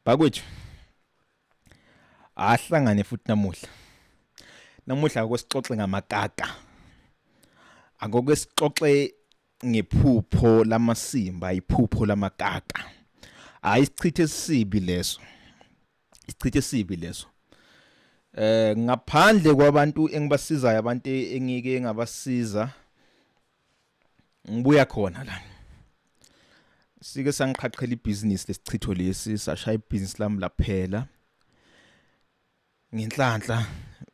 Bakwethu ahlangane futhi namuhla. Namuhla ake sixoxe ngamakaka. Akoke sixoxe ngephupho lamasimba, iphupho lamakaka. Hayi isichithe esibi leso. Isichithe esibi leso. Eh ngaphandle kwabantu engibasizayo abantu engike ngabasiza ngibuya khona la sike sangiqhaqhela ibhizinisi lesichitho lesi sashaya ibhizinisi lami laphela ngenhlanhla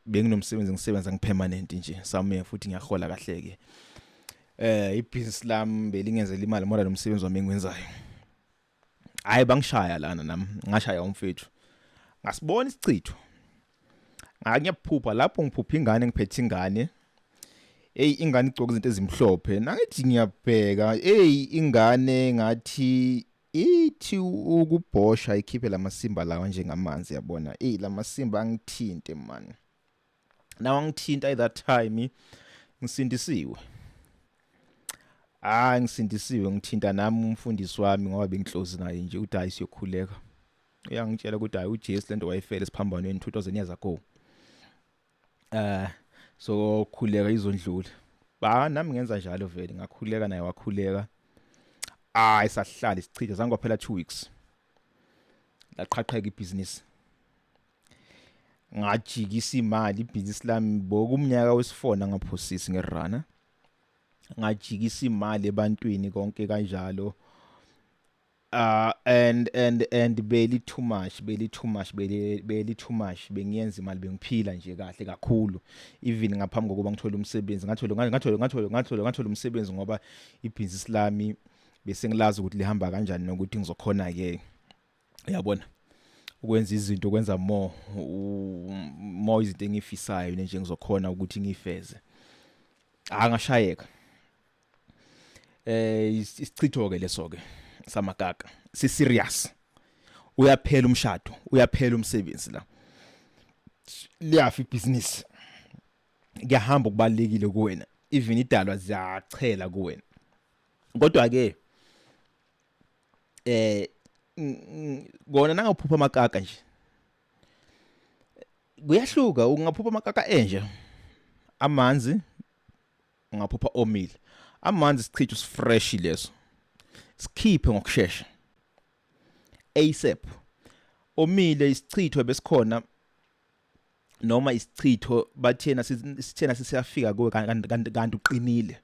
benginomsebenzi ngisebenza ngipermanent nje somewhere futhi ngiyahola kahle ke eh ibhizinisi lami belingenzela imali more nomsebenzi wami engiwenzayo hayi bangishaya lana nami ngashaya umfethu ngasibona isichitho ngiyaphupha lapho ngiphupha ingane ngiphethe ingane hey ingane igcoka izinto ezimhlophe nangithi ngiyabheka hey ingane ngathi ithi ukubhosha ikhiphe lamasimba lawa njengamanzi yabona hey lamasimba angithinte man naw angithinta at that time ngisindisiwe hayi ngisindisiwe ngithinta nami umfundisi wami ngoba bengihlozi naye nje uthi hayi siyokhuleka uyangitshela ukuthi hayi uJesu lento wayifela esiphambanweni 2000 years ago eh so khuleka izondlula ba nami ngenza njalo vele ngakhuleka naye wakhuleka hayi sahlala isichitha zange kwaphela 2 weeks laqhaqheka ibhizinisi ngajikisa imali ibhizinisi lami bokumnyaka wesifona ngaphosisi ngerana ngajikisa imali ebantwini konke kanjalo uh and and and beli too much beli too much beli beli too much bengiyenza imali bengiphila nje kahle kakhulu even ngaphambi kokuba ngithole umsebenzi ngathola ngathola ngathola ngathola ngathola umsebenzi ngoba ibhizinisi lami bese ngilazi ukuthi lihamba kanjani nokuthi ngizokhona ke uyabona ukwenza izinto ukwenza more more izinto engifisayo nje ngizokhona ukuthi ngifeze angashayeka eh isichitho ke leso ke samakaka si serious uyaphela umshado uyaphela umsebenzi la liyafa ibhizinisi kuyahamba okubalekile kuwena even idalwa ziyachela kuwena kodwa ke eh kona nangaphupha amakaka nje kuyahluka ungaphupha amakaka enje amanzi ungaphupha omile amanzi sichithe usifresh leso sikhiphe ngokushesha ASAP omile isichitho besikhona noma isichitho bathena sithena sisiyafika kuwe kanti uqinile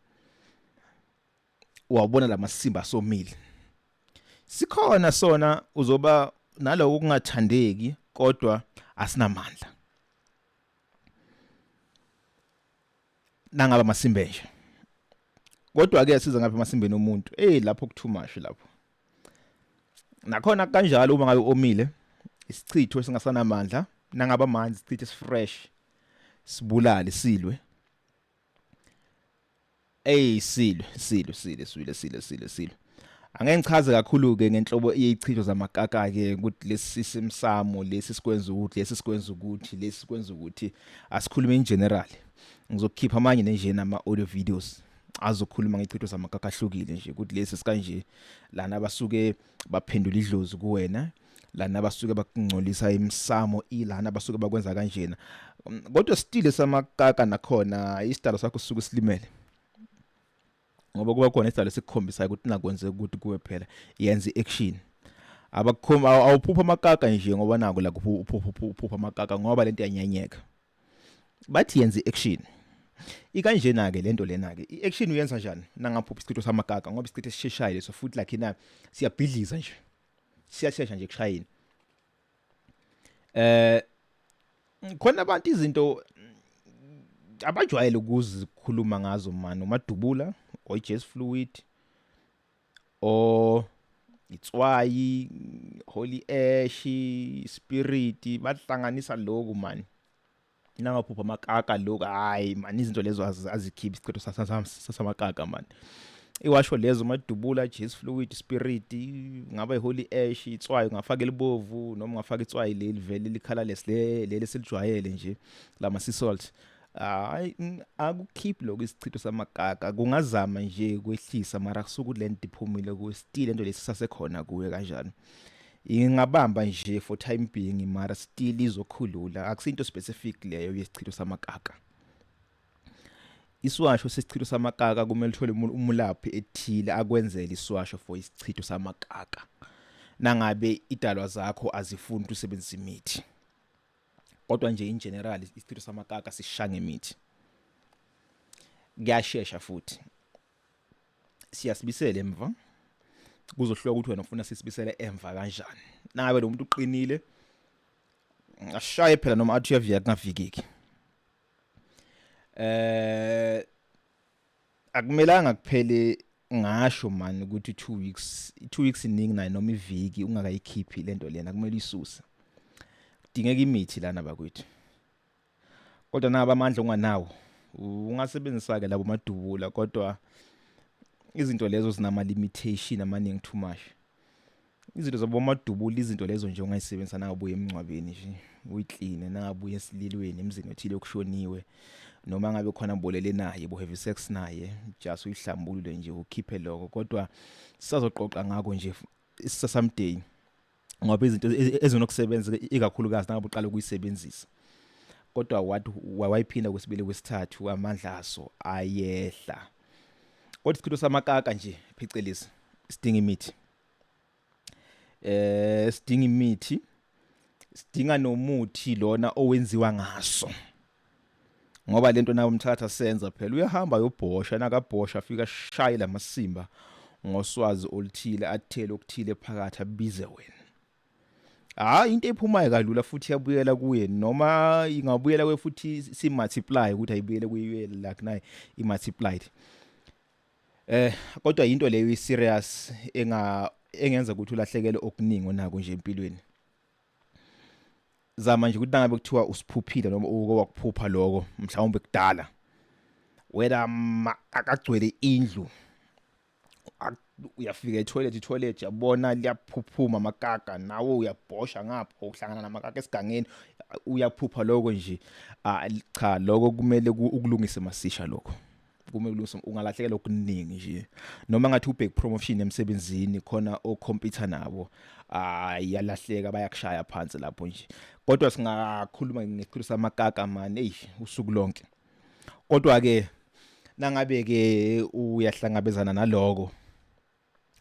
wawubona lamasimba somile sikhona sona uzoba naloko kungathandeki kodwa asinamandla nangaba amasimbe nje kodwa ke siza ngapha emasimbeni omuntu hey lapho kuthumashe lapho nakhona kanjalo uma ngabe omile isichitho esingasanamandla nangaba amanzi isichitho esifresh sibulale silwe Ey silwe silwe silwe silwe silwe silwe silwe. Angeke ngichaze kakhulu ke ngenhlobo yezichitho zamakaka ke ukuthi lesi simsamo lesi sikwenza ukuthi lesi sikwenza ukuthi lesi sikwenza ukuthi asikhulume in general. Ngizokhipha amanye nje nama audio videos azokhuluma ngechitho zamakaka ahlukile nje ukuthi lesi sikanje lana basuke baphendula idlozi kuwena lana basuke bakungcolisa imsamo ilana basuke bakwenza kanjena kodwa stile samakaka nakhona isidalo sakho sisuke silimele ngoba kuba khona isidalo esikukhombisayo ukuthi nakwenze ukuthi kuwe phela yenza i-action abakukhomba awuphupha amakaka nje ngoba nako la uphupha uphupha amakaka ngoba lento yanyanyeka bathi yenza i-action ikanjena ke lento lena ke i-action uyenza njani nangaphupha isichitho samakaka ngoba isichitho esisheshayo leso futhi like na siyabhidliza nje siyashesha nje kushayini eh khona abantu izinto abajwayele ukuzikhuluma ngazo mani umadubula or jazz fluid or itswayi holy ash spirit bahlanganisa lokhu mani nangaphupha amakaka lokhu hayi mani izinto lezo azikhiphi isichitho sasamakaka mani iwasho lezo madubula jizz fluid spirit ngaba iholy ash itswayi ungafaka elibovu noma ungafaka itswayi leli vele likhala leli silijwayele nje lama sea salt hayi akukhiphi lokho isichitho samakaka kungazama nje kwehlisa mara kusuke lento iphumile kuwe still lento lesi sasekhona kuwe kanjani Ingabamba nje for time being, mara still izokhulula. Akusinto specific leyo yesichitho samakaka. Isiwasho sesichitho samakaka kumele uthole umulaphi ethile akwenzele isiwasho for isichitho samakaka. Nangabe idalwa zakho azifuni ukuthi usebenzise imithi. Kodwa nje in general isichitho samakaka sishaya ngemithi. Kuyashesha futhi. Siyasibisela emva. Kuzohluka ukuthi wena ufuna sisibisele emva kanjani. Nangabe lo muntu uqinile ashaye phela noma athi uyavika kungavikeki. Akumelanga kuphele ngasho man ukuthi 2 weeks, 2 weeks iningi nayo noma iviki ungakayikhiphi lento lena, kumele uyisuse. Kudingeka imithi lana bakwethu. Kodwa naba amandla unganawo ungasebenzisa ke labo madubula, kodwa izinto lezo zinama limitation amaningi too much. Izinto zabo madubula, izinto lezo nje ungayisebenzisa nangabuye emngcwabeni nje uyikline, nangabuye esililweni emzini othile okushoniwe, noma ngabe khona bolele naye bo have sex naye, just uyihlambulule nje ukhiphe lokho. Kodwa sisazoqoqa ngakho nje someday, ngoba izinto ezinokusebenza ikakhulukazi nangabe uqala ukuyisebenzisa, kodwa wathi wayiphinda kwesibili kwesithathu amandla aso ayehla. Kodwa isichitho samakaka nje phecelezi sidinga imithi, sidinga imithi, sidinga nomuthi lona owenziwa ngaso, ngoba lento nawo umthatha senza phela uyahamba yobhosha, nakabhosha afika ashaye lamasimba ngoswazi oluthile, athele okuthile phakathi, abize wena. Hayi, into ephumayo kalula futhi iyabuyela kuye, noma ingabuyela kuye futhi si multiply ukuthi ayibuyele kuye like naye i multiplied. Kodwa into leyo i serious engenza ukuthi ulahlekele okuningi onako nje empilweni. Zama nje ukuthi nangabe kuthiwa usiphuphile noma uke wakuphupha lokho mhlawumbe kudala, wena akagcwele indlu, uyafika etoilet, itoilet yabona liyaphuphuma amakaka, nawe uyabhosha ngapho uhlangana namakaka esigangeni, uyaphupha lokho nje, cha, lokho kumele ukulungise masisha, lokho kumele ulungise, ungalahlekelwa okuningi nje. Noma ngathi ubhek promotion emsebenzini khona o-computer nabo, iyalahleka, bayakushaya phansi lapho nje. Kodwa singakhuluma ngesichitho samakaka man, hey, usuku lonke. Kodwa ke nangabe ke uyahlangabezana naloko,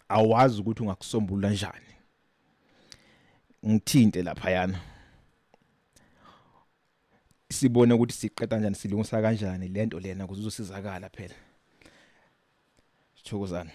awazi ukuthi ungakusombulula kanjani, ngithinte lapha yana sibone ukuthi siqeda kanjani, silungisa kanjani lento lena ukuze uzosizakala phela. Sithokozana.